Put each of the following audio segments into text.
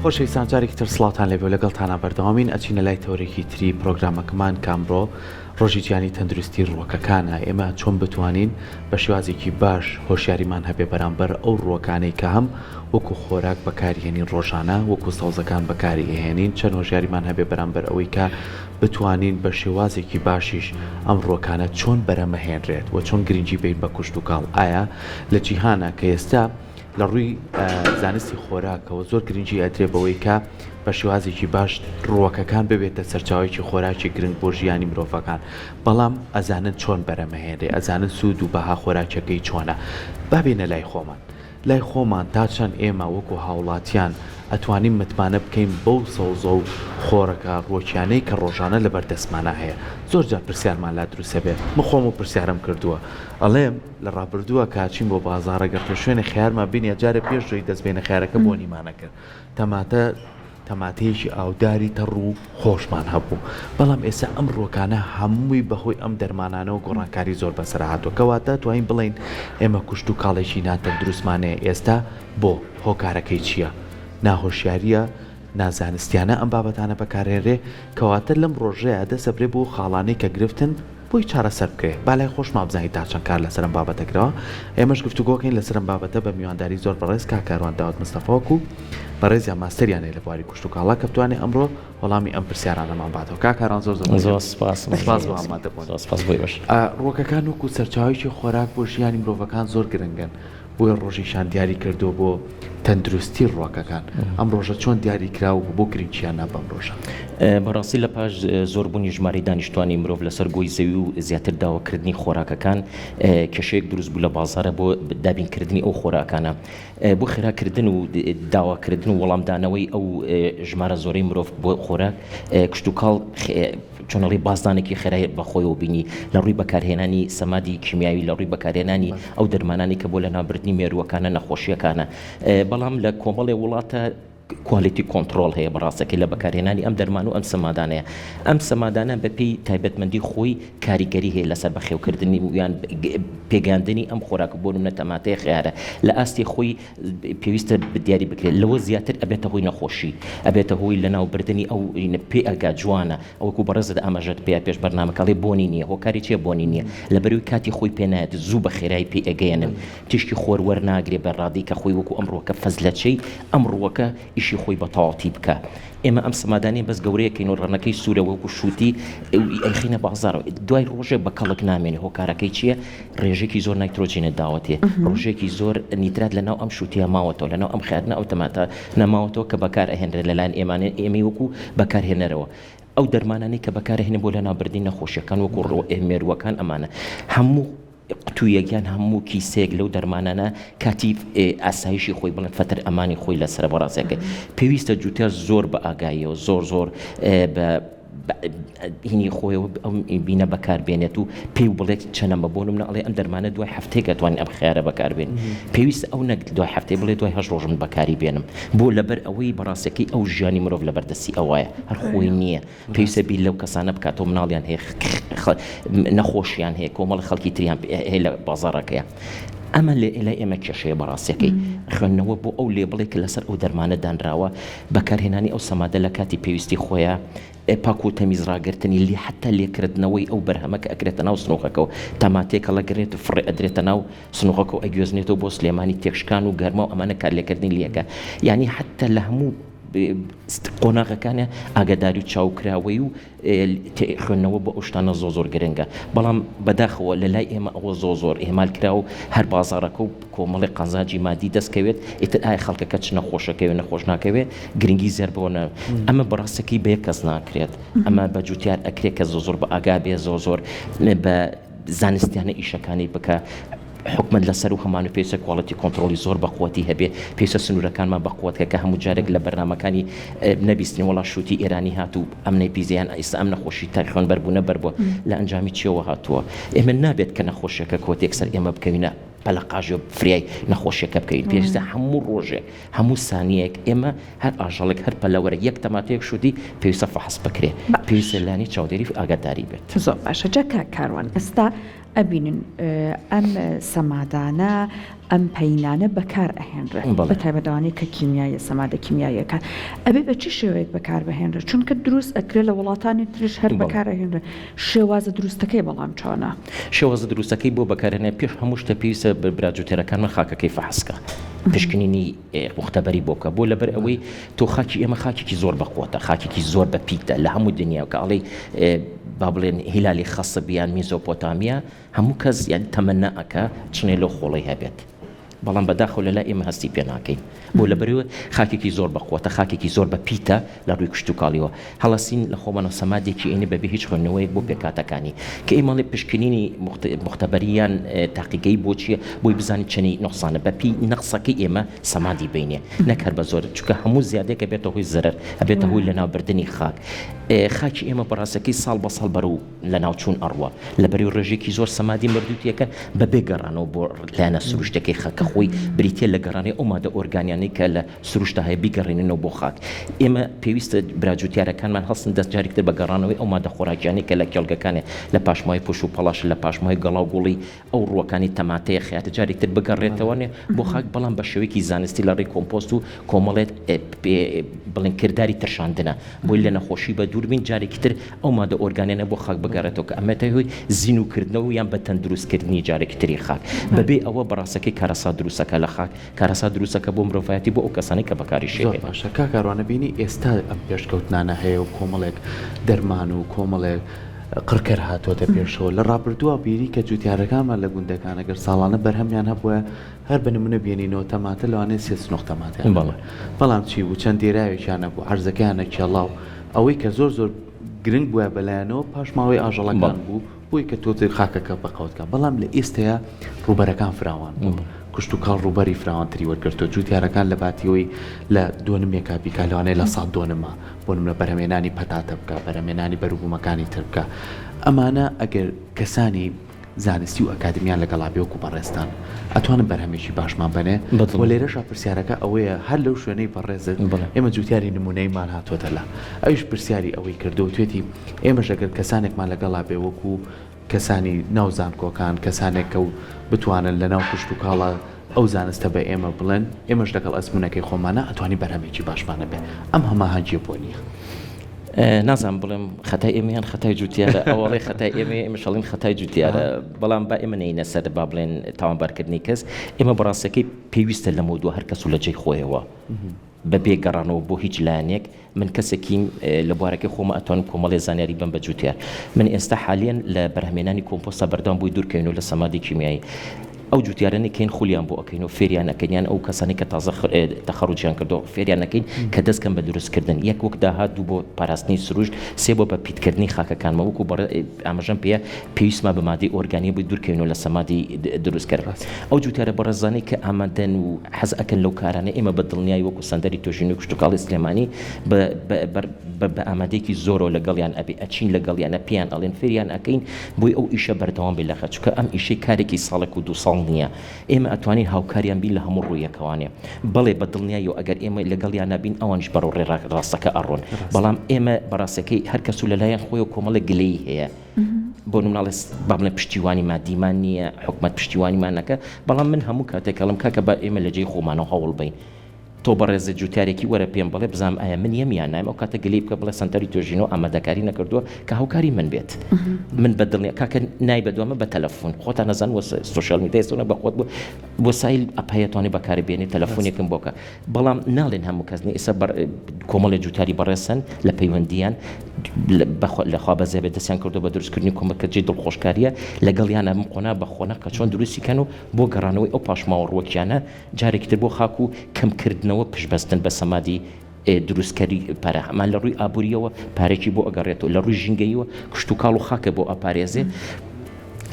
خۆشەویستان جارێکی تر سڵاوتان لێبێ و لەگەڵتانا بەردەوامین ئەچینە لای تەوەرێکی تری پرۆگرامەکەمان کە ئەمڕۆ ڕۆژی جیهانی تەندروستی ڕووەکەکانە ئێمە چۆن بتوانین بە شێوازێکی باش هۆشیاریمان هەبێ بەرامبەر ئەو ڕووەکانەی کە هەم وەکو خۆراک بەکاری هێنین ڕۆژانە وەکو سەوزەکان بەکاری ئەهێنین چەند هۆشیاریمان هەبێ بەرامبەر ئەوەی کە بتوانین بە شێوازێکی باشیش ئەم ڕووەکانە چۆن بەرەمەهێنرێت و چۆن گرنگی بەین بە کوشتوکاڵ ئایا لە جیهانە کە ئێستا لە ڕووی زانستی خۆراکەوە زۆر گرنگی ئەدرێ بەوەی کە بە شێوازێکی باش ڕووەکەکان ببێتە سەرچاوەیەکی خۆراکی گرنگ بۆ ژیانی مرۆڤەکان بەڵام ئەزانن چۆن بەرەمەهێنرێ ئەزانن سوود و بەها خۆراکیەکەی چۆنە با بێینە لای خۆمان لای خۆمان تا چەند ئێمە وەکو هاوڵاتیان ئەتوانین متمانە بکەین بەو سەوزە و خۆرەکە ڕووەکیانەی کە ڕۆژانە لەبەر دەستمانا هەیە زۆر جار پرسیارمان لا دروست ئەبێ من خۆم ئەو پرسیارەم کردووە ئەڵێم لە ڕابردووە کە ئەچین بۆ بازاڕ گەر تۆ شوێنێ خەیارمان بینیە جارێ پێش ئەوەی دەست بێنە خەیارەکە بۆنیمان ئەکرد تەماتە تەماتەیەکی ئاوداری تەڕ و خۆشمان هەبوو بەڵام ئێستا ئەم ڕووەکانە هەمووی بەهۆی ئەم دەرمانانەوە گۆڕانکاری زۆر بەسەر هاتووە کەواتە توانین بڵێین ئێمە کوشت و کاڵێکی ناتەندروستمان هەیە ئێستا بۆ هۆکارەکەی چییە ناهۆشیارییە نازانستیانە ئەم بابەتانە بەکارهێنرێ کەواتە لەم ڕۆژەیە دەسەبرێ بۆ خاڵانەی کە گرفتن بۆی چارەسەر بکرێ با لای خۆشمان بزانین تا چەند کار لەسەر ئەم بابەتە کراوە ئێمەش گفتوگۆکەین لەسەر ئەم بابەتە بە میوانداری زۆر بەڕێز کاک کاروان داود مستەفا وەکو بەڕێزیان ماستەریان هەیە لە بواری کوشتوکاڵا کە بتوانێ ئەمڕۆ وەڵامی ئەم پرسیارانەمان باتەوە کاک کاروان زۆر زۆر زۆر سپاس سپاس بۆ ئامادەبوون زۆر سپاس بۆ ئێوەش. ڕووەکەکان وەکو سەرچاوەیەکی خۆراک بۆ ژیانی مرۆڤەکان زۆر گرنگن بۆیە ڕۆژیشان دیاری کردووە بۆ تەندروستی ڕووەکەکان، ئەم ڕۆژە چۆن دیاری کرا و بۆ گرنگییان نا بەم ڕۆژە؟ بەڕاستی لە پاش زۆربوونی ژمارەی دانیشتوانی مرۆڤ لەسەر گۆی زەوی و زیاتر داواکردنی خۆراکەکان کێشەیەک دروست بوو لە بازارە بۆ دابینکردنی ئەو خۆراکانە بۆ خێراکردن و داواکردن و وەڵامدانەوەی ئەو ژمارە زۆرەی مرۆڤ بۆ خۆراک کشتوکاڵ چۆن ئەڵێی بازدانێکی خێرای بەخۆیەوە بینی لە ڕووی بەکارهێنانی سەمادی کیمیاوی لە ڕووی بەکارهێنانی ئەو دەرمانانی کە بۆ لەناوبردنی مێرووەکانە نەخۆشیەکانە بەڵام لە کۆمەڵێ وڵاتە quality control هەیە بەڕاستەکەی لە بەکارهێنانی ئەم دەرمان و ئەم سەمادانەیە ئەم سەمادانە بەپێی تایبەتمەندی خۆی کاریگەری هەیە لەسەر بەخێوکردنی یان پێگەاندنی ئەم خۆراک بۆ نمونە تەماتەی خیارە لە ئاستی خۆی پێویستە دیاری بکرێت لەوە زیاتر ئەبێتە هۆی نەخۆشی ئەبێتە هۆی لەناوبردنی ئەو پێ ئەگا جوانە ئەوەکو بەڕێزت ئاماژەت پێ پێش بەرنامەکەڵێ بۆنی نییە هۆکاری چیە بۆنی نییە لەبەروی کاتی خۆی پێ نایەت زوو بە خێرای پێ ئەگەیەنن تیشکی خۆر وەرناگرێ بە ڕادەی کە خۆی وەکو ئەم ڕووەکە فەزلەچەی ئەم ڕووەکە ئیشی خۆی بە تەواوەتی بکا ئێمە ئەم سەمادانەی بەس گەورەیەکەین و ڕەنەکەی سوورە وەکو شووتی ئەیخینە بازاڕەوە دوای ڕۆژێک بە کەڵک نامێنێ هۆکارەکەی چییە ڕێژێکی زۆر نایترۆجینت داوەتێ ڕۆژێکی زۆر نیترات لەناو ئەم شووتیە ماوەتەوە لەناو ئەم خەیاتنە ئەو تەماتە نەماوەتەوە کە بەکار ئەهێنرێت لەلایەن ئێمانە ئێمەی وەکو بەکارهێنەرەوە ئەو دەرمانانەی کە بەکارهێنن بۆ لەناوبردنی نەخۆشیەکان وەکو مێرووەکان ئەمانە هەموو قوتویەک یان هەموو کیسەیەک لەو دەرمانانە کاتی ئاسایشی خۆی بڵێن فەتر ئەمانی خۆی لەسرە بۆ ڕاستەکەی پێویستە جوتیار زۆر بە ئاگاییەوە زۆر زۆر بە هینی خۆیەوە ئەم بینە بەکار بێنێت و پێی بڵێت چەنەمە بۆ منە ئەڵێ ئەم دەرمانە دوای هەفتەیەک ئەتوانین ئەم خیارە بەکاربێن پێویستە ئەو نەک دوای هەفتەی بڵێ دوای هەش ڕۆژ من بەکاری بێنم بۆ لەبەر ئەوەی بەڕاستەکەی ئەو ژیانی مرۆڤ لەبەر دەستی ئەوایە هەر خۆی نییە پێویستە بیر لەو کەسانە بکاتەوە مناڵیان هەیە نەخۆشیان هەیە کۆمەڵی خەڵکی تریان هەیە لە بازاڕەکەیە ئەمە لێ لای ئێمە کێشەیە بەڕاستەکەی خوێندنەوە بۆ ئەو لێبڵێک کە لەسەر ئەو دەرمانە دانراوە بەکارهێنانی ئەو سەمادە لە کاتی پێویستی خۆیە پاک و تەمیز ڕاگرتنی لی حتا لێکردنەوەی ئەو بەرهەمە کە ئەکرێتە ناو سنوقەکەەوە تەماتێکە ڵەگرێت و فڕێ ئەدرێتە ناو سنوقەکە و ئەگوێزنێتەوە بۆ سلێمانی تێکشکان و گەرما و ئەمانە کارلێکردنی لەکە یعنی حتا لە هەموو قۆناغەکانە ئاگاداری و چاوکراوەی و خوێندنەوە بۆ ئەو شتانە زۆر زۆر گرنگە بەڵام بەداخەوە لە لای ئێمە ئەوە زۆر زۆر ئیهمال کرا و هەر بازاڕەکە و کۆمەڵی قازانجی مادی دەستکەوێت ئیتر ئایا خەڵکەکە چ نەخۆشەکەوێ نەخۆش ناکەوێ گرنگی زیاد بەوە نە ئەمە بەڕاستەکەی بە یەک کەس ناکرێت ئەمە بە جوتیار ئەکرێت کە زۆر زۆر بە ئاگا بێ زۆر زۆر بە زانستیانە ئیشەکانی بکە حکومەت لەسەر و هەمان و پێویستە quality control ی زۆر بە قوتی هەبێ پێویستە سنوورەکانمان بە قوت کە کە هەموو جارێک لە بەرنامەکانی نەبیستین وەڵا شووتی ئێرانی هات و ئەمنەی پیزیان ئیستا ئەم نەخۆشی تا خوێن بەربوونە بەربووە لە ئەنجامی چیەوە هاتووە ئێمە نابێت کە نەخۆشیەکە کۆتێک سەر ئێمە بکەوینە پەلەقاژێ و فریای نەخۆشیەکە بکەوین پێویستە هەموو ڕۆژێک هەموو سانیەک ئێمە هەر ئاژەڵێک هەر پەلەوەرێک یەک تەماتەیەک شووتی پێویستە فەحس بکرێ پێویستە لانی چاودێری و ئاگاداری بێت. زۆر باشە جا کاک کاروان ئێستا. ئەبینن ئەم سەمادانە ئەم پەینانە بەکار ئەهێنرێن بە تایبەت ئەوانەی کە کیمیاییە سەمادە کیمیاییەکان ئەبێ بە چ شێوەیەک بەکار بهێنرێت چونکە دروست ئەکرێت لە وڵاتانی تریش هەر بەکار ئەهێنرێت شێوازە دروستەکەی بەڵام چۆنە؟ شێوازە دروستەکەی بۆ بەکارهێنان پێش هەموو شتە پێویستە برا جوتێرەکانمان خاکەکەی فەحس کا پشکنینی موختەبەری بۆ بکە بۆ لەبەر ئەوەی تۆ خاکی ئێمە خاکێکی زۆر بەقوەتە خاکێکی زۆر بە پیتە لە هەموو دنیا کە ئەڵێی با بڵێن هیلالی خەسب یان میزۆپۆتامیا هەموو کەس یان تەمەنا ئەکا چنێ لەو خۆڵەی هەبێت بەڵام بەداخەوە لەلای ئێمە هەستی پێ ناکەین بۆ لەبەرەوە خاکێکی زۆر بەقوەتە خاکێکی زۆر بە پیتە لە ڕووی کشتوکاڵیەوە هەڵەسین لە خۆمانەوە سەمادێکی ئەینە بەبێ هیچ خوێندنەوەیەک بۆ پێکهاتەکانی کە ئێمە ئەڵێ پشکنینی موختەبەری یان تاقیگەیی بۆ چییە بۆی بزانین چەنی نوقسانە بەپێی نەقسەکەی ئێمە سەمادی بینێ نەک هەر بە زۆر چونکە هەموو زیادێک ئەبێتە هۆی زەرەر ئەبێتە هۆی لەناوبردنی خاک خاکی ئێمە بەڕاستەکەی ساڵ بە ساڵ بەرەو لەناوچوون ئەڕوا لەبەرەی ڕێژێکی زۆر سەمادی مردوو تێکەن بەبێ گەڕانەوە بۆ لایەنە سروشتەکەی خاک کە خۆی بریتیە لە گەڕانەوەی ئەو مادە ئۆرگانیانەی کە لە سروشتا هەیە بیگەڕێننەوە بۆ خاک. ئێمە پێویستە برا جوتیارەکانمان هەڵسن دەست جارێکی تر بە گەڕانەوەی ئەو مادە خۆراکیانەی کە لە کێڵگەکانێ لە پاشماوەی پوش و پەڵاش لە پاشماوەی گەڵا و گوڵی ئەو ڕووەکانی تەماتەیە خەیاتە جارێکی تر بگەڕێتەوەێ بۆ خاک بەڵام بە شێوەیەکی زانستی لە ڕێی کۆمپۆست و کۆمەڵێک بڵێن کرداری ترشاندنە بۆی لە نەخۆشی بە دوور بین جارێکی تر ئەو مادە ئۆرگانیانە بۆ خاک بگەڕێتەوە کە ئەمەتە هۆی زینووکردنەوە یان بە تەندروستکردنی جارێکی تری خاک بەبێ ئەوە بەڕاستەکەی کارەسات دروستەکە لە خاک کارەسات دروستەکە بۆ مرۆڤایەتی بۆ ئەو کەسانەی کە بەکاریشی زۆر باشە کاک ئاروان ئەبینی ئێستا ئەم پێشکەوتنانە هەیە و کۆمەڵێک دەرمان و کۆمەڵێک قڕکەر هاتۆتە پێشەوە لە ڕابردووە بینی کە جوتیارەکانمان لە گوندەکان ئەگەر ساڵانە بەرهەمیان هەبووە هەر بە نمونە بێنینەوە تەماتە لەوانەیە سێ سنوق تەماتەیان بەڵێ بەڵام چی بوو چەند دێراوێکیان نەبوو عەرزەکەیان نەکێڵا و ئەوەی کە زۆر زۆر گرنگ بووە بەلایەنەوە پاشماوەی ئاژەڵەکان بوو بۆی کە تۆزێک خاکەکە بەقەوت کا، بەڵام لە ئێستەیا ڕووبەرەکان فراوان بوون، کشتوکاڵ ڕووبەری فراوانتری وەرگرتووە، جووتیارەکان لە باتی ئەوەی لە دۆنمێکا بیکا لەوانەیە لە سەد دۆنما بۆ نموونە بەرهەمهێنانی پەتاتە بکا، بەرهەمهێنانی بەروبوومەکانی تر بکا. ئەمانە ئەگەر کەسانی زانستی و ئەکادمیان لەگەڵا بێ وەکوو بەڕێزتان ئەتوانن بەرهەمێکی باشمان بەنێ و لێرەشا پرسیارەکە ئەوەیە هەر لەو شوێنەی بەڕێزت ئێمە جووتیاری نموونەییمان هاتووەتە لا ئەویش پرسیاری ئەوەی کردووە وتوێتی ئێمەش ئەگەر کەسانێکمان لەگەڵا بێ وەکو کەسانی ناو زانکۆکان، کەسانێک کە بتوانن لە ناو کشتوکاڵا ئەو زانستە بە ئێمە بڵێن، ئێمەش لەگەڵ ئەزموونەکەی خۆمانا ئەتوانین بەرهەمێکی باشمان هەبێ. ئەم هەماهەنگییە بۆ نییە؟ نازانم بڵێم خەتای ئێمە یان خەتای جوتیارە، ئەو ئەڵێ خەتای ئێمەیە، ئێمەش ئەڵێین خەتای جوتیارە، بەڵام با ئێمە نەیینە سەر با بڵێن تاوانبارکردنی کەس، ئێمە بەڕاستەکەی پێویستە لەمەودوا هەر کەس و لە جێی خۆیەوە بەبێ گەڕانەوە بۆ هیچ لایەنێک، من کەسێکیم لە بوارەکەی خۆمە ئەتوانم کۆمەڵێ زانیاری بەم بە جوتیار. من ئێستا حالیەن لە بەرهەمێنانی کۆمپۆستا بەردەوام بۆی دوورکەوینەوە لە سەمادی کیمیایی. ئەو جوتیارانەی کەین خولیان بۆ ئەکەین و فێریان ئەکەین یان ئەو کەسانەی کە تازە تەخەڕوجیان کردووە فێریان ئەکەین کە دەست کەن بە دروستکردن یەک وەک داهات دوو بۆ پاراستنی سروشت سێ بۆ بە پیتکردنی خاکەکانمە وەکو بەڕێ ئاماژەم پێیە پێویستمان بە مادەی ئۆرگانیە بۆی دوورکەوینەوە لە سەمادی دروستکەر. ئەو جوتیارە بەڕێزانەی کە ئامادەن و حەز ئەکەن لەو کارانە ئێمە بە دڵنیایی وەکو سەنتەری توێژینەوەی کشتوکاڵی سلێمانی بە بە بە ئامادەیەکی زۆرەوە لەگەڵیان ئەبێ ئەچین لەگەڵیانە پێیان ئەڵێن فێریان ئەکەین بۆی ئەو ئیشە بەردەوام بێ لەخە چونکە ئەم ئیشەی کارێکی ساڵێک و دوو ساڵ نییە ئێمە ئەتوانین هاوکاریان بین لە هەموو ڕوویەکەوانێ بەڵێ بە دڵنیاییەوە ئەگەر ئێمە لەگەڵیانا بین ئەوانیش بەڕەو ڕێ ڕاستەکە ئەڕۆن بەڵام ئێمە بەڕاستەکەی هەر کەس و لەلایەن خۆیەوە کۆمەڵێک گلەیی هەیە بۆ نمونە ئەڵێ با بڵێن پشتیوانی مادیمان نییە حکومەت پشتیوانیمان نەکە بەڵام من هەموو کاتێک ئەڵێم کاکە با ئێمە لە جێی خۆمانەوە هەوڵ بەین تۆ بەڕێزت جوتیارێکی وەرە پێم بڵێ بزانم ئایا من یەم یان نایم ئەو کاتە گلەی بکە بڵێ سەنتەری توێژینەوە ئامادەکاری نەکردووە کە هاوکاری من بێت من بە دڵنیا کاکە نای بە دوامە بە تەلەفۆن خۆتان نەزان وە سۆشیال میدیا ئێستا بە خۆت بۆ وەسایل ئەپایەتوانی بەکاری بێنێ تەلەفۆنێکم بۆ کە بەڵام ناڵێن هەموو کەس نیە ئێستا کۆمەڵێ جوتیاری بەڕێز هەن لە پەیوەندیان لەخوا بەزێ بێت دەستیان کردو بە دروستکردنی کۆمەک کە جێی دڵخۆشکاریە لەگەڵیان ئەم قۆنا بە قۆناغ کە چۆن دروستی کەن و بۆ گەڕانەوەی ئەو پاشماوە ڕووەکیانە جارێکی تر بۆ خاک و کەمکردنەوە پشتبەستن بە سەمادی دروستکەری پارە هەمان لە ڕووی ئابووریەوە پارێکی بۆ ئەگەڕێتەوە لە ڕووی ژینگەیەوە کشتوکاڵ و خاکە بۆ ئەپارێزێ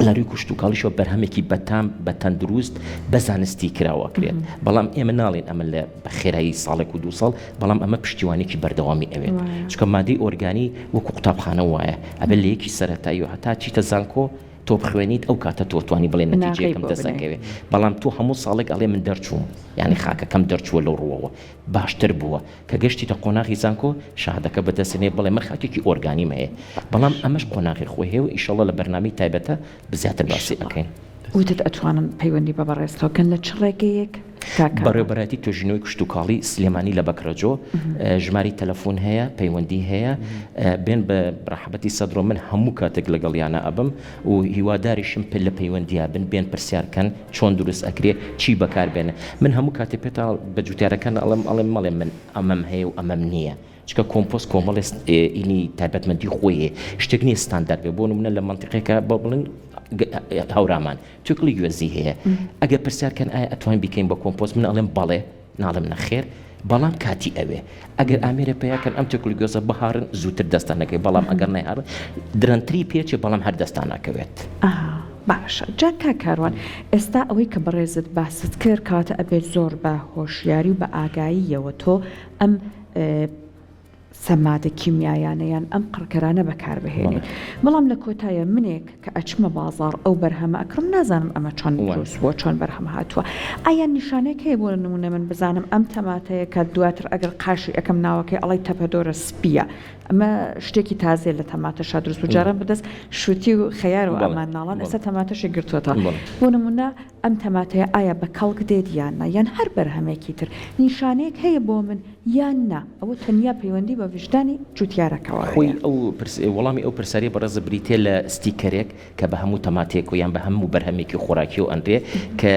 لە ڕووی کشتوکاڵیشەوە بەرهەمێکی بەتام بە تەندروست بە زانستی کراوە ئەکرێت بەڵام ئێمە ناڵێن ئەمە لە بە خێرایی ساڵێک و دوو ساڵ بەڵام ئەمە پشتیوانێکی بەردەوامی ئەوێت چونکە مادەی ئۆرگانی وەکو قوتابخانە وایە ئەبێت لە یەکی سەرەتایی و هەتا چیتە زانکۆ. تۆ بخوێنیت ئەو کاتە تۆ توانی بڵێ بناغەی نەتیجەیەکم بۆ دەست بنێی. ئەکەوێ بەڵام تۆ هەموو ساڵێک ئەڵێ من دەرچووم یانی خاکەکەم دەرچووە لەو ڕووەوە باشتر بووە کە گەشتیتە قۆناغی زانکۆ شەهادەکە بەدەست هێنێ بڵێ من خاکێکی ئۆرگانیم هەیە بەڵام ئەمەش قۆناغی خۆی هەیە و ئیشەڵا لە بەرنامەی تایبەتە زیاتر باسی ئیشەڵا. ئەکەین. وتت ئەتوانن پەیوەندی بە بەڕێزتەوە بکەن لە چ ڕێگەیەک کاک کاروان؟ بەڕێوەبەرایەتی توێژینەوەی کشتوکاڵی سلێمانی لە بەکرەجۆ ژمارەی تەلەفۆن هەیە، پەیوەندی هەیە، بێن بە ڕەحبەتی سەدرۆ من هەموو کاتێک لەگەڵیانا ئەبم و هیواداریشم لە پەیوەندیا بن، بێن پرسیار کەن چۆن دروست ئەکرێ، چی بەکار بێنن. من هەموو کاتێ پێتان بە جوتیارەکان ئەڵێم ئەڵێم مەڵێ من ئەمەم هەیە و ئەمەم نییە، چونکە کۆمپۆست کۆمەڵێ ئینی تایبەتمەندی خۆی هەیە، شتێک نییە ستاندارد بێ، بۆ نمونە لە مەنتیقێکا بۆ بڵێن هەورامان توێکڵی گوێزی هەیە، ئەگەر پرسیار کەن ئایا ئەتوانین بیکەین بە کۆمپۆست، من ئەڵێم بەڵێ، ناڵێم نەخێر، بەڵام کاتی ئەوێ. ئەگەر ئامێرێ پەیا کەن ئەم توێکڵی گوێزە بهاڕن زووتر دەستان ئەکەوێت، بەڵام ئەگەر نەیهاڕن درەنگتری پێچێ بەڵام هەر دەستان ئەکەوێت. ئەها باشە جا کاک کاروان ئێستا ئەوەی کە بەڕێزت باست کرد کەواتە ئەبێت زۆر بە هۆشیاری و بە ئاگاییەوە تۆ ئەم سەمادە کیمیایانە یان ئەم قڕکەرانە بەکاربهێنیت بەڵام لە کۆتایە منێک کە ئەچمە بازاڕ ئەو بەرهەمە ئەکڕم نازانم ئەمە چۆن دروست بووە چۆن بەرهەم هاتووە ئایا نیشانەیەک هەیە بۆ نمونە من بزانم ئەم تەماتەیە کە دواتر ئەگەر قاشی ئەکەم ناوەکەی ئەڵێی تەپەدۆرە سپییە ئەمە شتێکی تازەیە لە تەماتەشا دروست بوو جاران بەدەست شوتی و خەیارەوە ئەمان ناڵان ئێستا تەماتەشی گرتووەتەوە بۆ نمونە ئەم تەماتەیە ئایا بە کەڵک دێت یان نا، یان هەر بەرهەمێکی تر، نیشانەیەک هەیە بۆ من یان نا، ئەوە تەنیا پەیوەندی بە ویژدانی جوتیارەکەوە خۆی هەیە. ئەو پرس وەڵامی ئەو پرسیارەی بەڕێزت بریتیە لە ستیکەرێک کە بە هەموو تەماتەیەک و یان بە هەموو بەرهەمێکی خۆراکیەوە ئەنرێ کە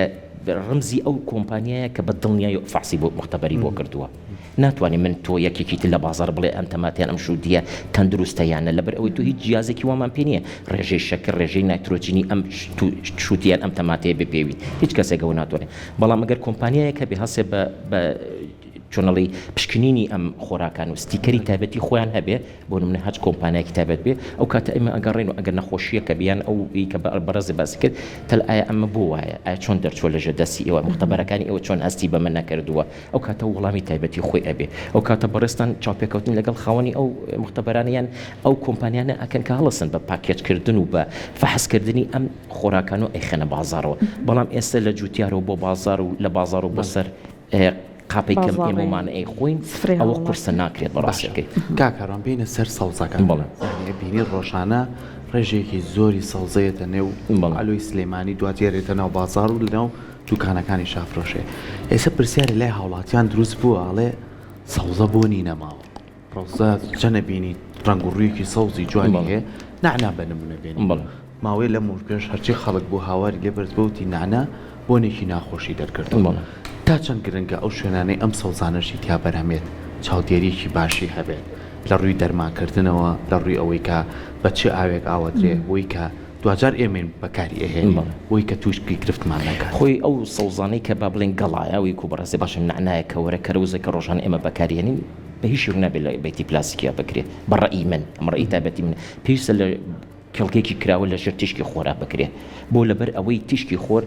ڕمزی ئەو کۆمپانیایە کە بە دڵنیایی فەحسی بۆ موختەبەری بۆ کردووە. ناتوانێ من تۆ یەکێکی تر لە بازاڕ بڵێ ئەم تەماتە یان ئەم شووتییە تەندروستە یان نە، لەبەر ئەوەی تۆ هیچ جیازێکی وامان پێ نییە ڕێژەی شەکر، ڕێژەی نایترۆجینی ئەم شووتی یان ئەم تەماتەیە بپێوین، هیچ کەسێک ئەوە ناتوانێ. بەڵام ئەگەر کۆمپانیایەک هەبێ هەستێ بە بە چۆن ئەڵێی پشکنینی ئەم خۆراکان و ستیکەری تایبەتی خۆیان هەبێ، بۆ نمونە هەچ کۆمپانیایەکی تایبەت بێ ئەو کاتە ئێمە ئەگەڕێین و ئەگەر نەخۆشییەکە بێ یان ئەو ی کە بەڕێزت باسی کرد تەل ئایا ئەمە بۆ وایە ئایا چۆن دەرچووە لەژێر دەستی ئێوە موختەبەرەکانی ئێوە چۆن هەستی بەمە نەکردووە ئەو کاتە وەڵامی تایبەتی خۆی ئەبێ ئەو کاتە بەڕێزتان چاوپێکەوتن لەگەڵ خاوەنی ئەو موختەبەرانە یان ئەو کۆمپانیانە ئەکەن کە هەڵەسن بە پاکێج کردن و بە فەحس کردنی ئەم خۆراکان و ئەیخەنە بازاڕەوە بەڵام ئێستا لە جوتیارەوە بۆ بازاڕ و لە بازاڕ و بۆ سەر قاپەی کەم ئێمەمان ئەیخۆین ئەوە قورسە ناکرێت بەڕاستەکەی. کاک کاروان بێینە سەر سەوزەکان بەڵێ. یانی ئەبینی ڕۆژانە ڕێژەیەکی زۆری سەوزەیەتە نێو عەلوەی سلێمانی دواتر یەتە ناو بازاڕ و لەناو دوکانەکانی شافرۆشێ ئێستا پرسیارێ لای هاوڵاتیان دروست بووە ئەڵێ سەوزە بۆنی نەماوە ڕەوزە چەنە بینی ڕەنگ و ڕوویەکی سەوزی جوانی هەیە نەعنا بە نمونە بێنین ماوەی لەم و پێش هەرچی خەڵک بوو هاواری لێ بەرز بووە وتی نەعنا بۆنێکی ناخۆشی دەرکردووە تا چەند گرنگە ئەو شوێنانەی ئەم سەوزانەشی تیا بەرهەمێت چاودێریەکی باشی هەبێت لە ڕووی دەرمانکردنەوە لە ڕووی ئەوەی کە بە چ ئاوێک ئاوەدرێ بۆی کە دواجار ئێمەین بەکاری ئەهێنین بۆی کە تووشی گرفتمان نەکات. خۆی ئەو سەوزانەی کە با بڵێین گەڵایە ویکو بەڕێزی باشە نەعنایە کەوەرە کەرەوزە کە ڕۆژانە ئێمە بەکاری هێنین بە هیچ شێوەیەک نابێت لە بەیتی پلاستیکیا بکرێت بە ڕەئی من ئەمە ڕەئی تایبەتی منە پێویستە لە کێڵگەیەکی کراوە لە ژێر تیشکی خۆرا بکرێت بۆ لەبەر ئەوەی تیشکی خۆر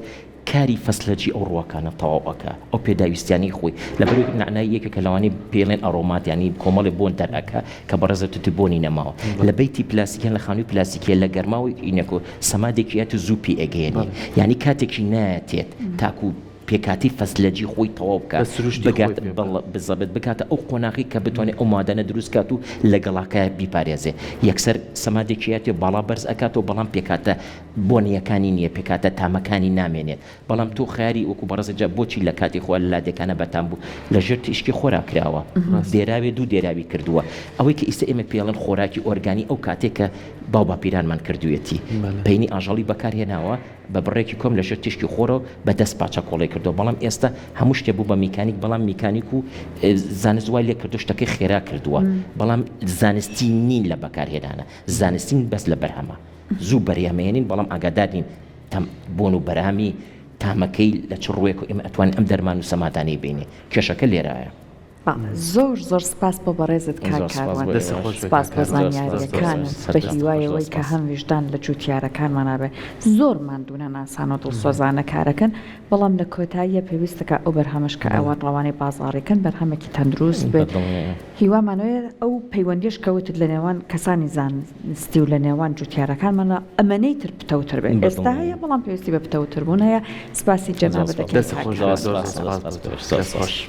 کاری فەسلەجی ئەو ڕووەکانە تەواو ئەکا ئەو پێداویستیانەی خۆی لەبەرئەوەی نەعنای یەکێکە لەوانەی پێی ئەڵێن ئەرۆمات یانی کۆمەڵێ بۆن دەرئەکا کە بەڕێزت وتت بۆنی نەماوە لە بەیتی پلاستیک یان لە خانووی پلاستیکیە لە گەرماو ئینەکۆ سەمادێکی ئەت و زوو پێی ئەگەیەنی یانی کاتێکی نایەتێت تاکوو پێکهاتەی فەسلەجی خۆی تەواو بکا بە سروشتی خۆی بگات پێ بکا. بەڵێ بزەبت بگاتە ئەو قۆناغەی کە بتوانێ ئەو مادانە دروست کات و لە گەڵاکە بیپارێزێ یەکسەر سەمادێکی ئەتێ باڵا بەرز ئەکاتەوە بەڵام پێکهاتە بۆنیەکانی نیە پێکهاتە تامەکانی نامێنێت بەڵام تۆ خەیاری وەکو بەڕێزت جا بۆچی لە کاتی خۆیا لە لادێکانە بەتام بوو لە ژێر تیشکی خۆرا کراوە دێراوێ دوو دێراوی کردووە ئەوەی کە ئیستە ئێمە پێی ئەڵێن خۆراکی ئۆرگانی ئەو کاتێک کە باو باپیرانمان کردوویەتی پەینی ئاژەڵی بەکار هێناوە بە بڕێکی کۆم لە ژێر تیشکی خۆرەوە بە دەست پاچە کۆڵی کردووە بەڵام ئێستا هەموو شتێ بوو بە میکانیک بەڵام میکانیک و زانست وای لێ کردو شتەکەی خێرا کردووە بەڵام زانستی نین لە بەکارهێنانە زانستین بەس لە بەرهەمە زوو بەرهەمەیەنین بەڵام ئاگادار نین تەم بۆن و بەرامی تامەکەی لە چ ڕووێک و ئێمە ئەتوانین ئەم دەرمان و سەمادانەی بینێ کێشەکە لێرایە. بەڵێ زۆر زۆر سپاس بۆ بەڕێزت کاک کاروان سپاس بۆ زانیاریەکانت بە هیوای ئەوەی کە هەم ویژدان لە جوتیارەکانمانا بێ زۆر ماندوونەناسان و دڵسۆزانە کارەکەن بەڵام لە کۆتاییە پێویستەکە ئەو بەرهەمەش کە ئەوان ڕەوانەی بازاڕیکەن بەرهەمێکی تەندروست بێت هیوامان وایە ئەو پەیوەندیەش کە وتت لە نێوان کەسانی زانستی و لە نێوان جوتیارەکانماندا ئەمەنەی تر پتەوتر بێت ئێستا هەیە بەڵام پێویستی بە پتەوتر بوون هەیە سپاسی جەنابت دەکەین کاک کاروان.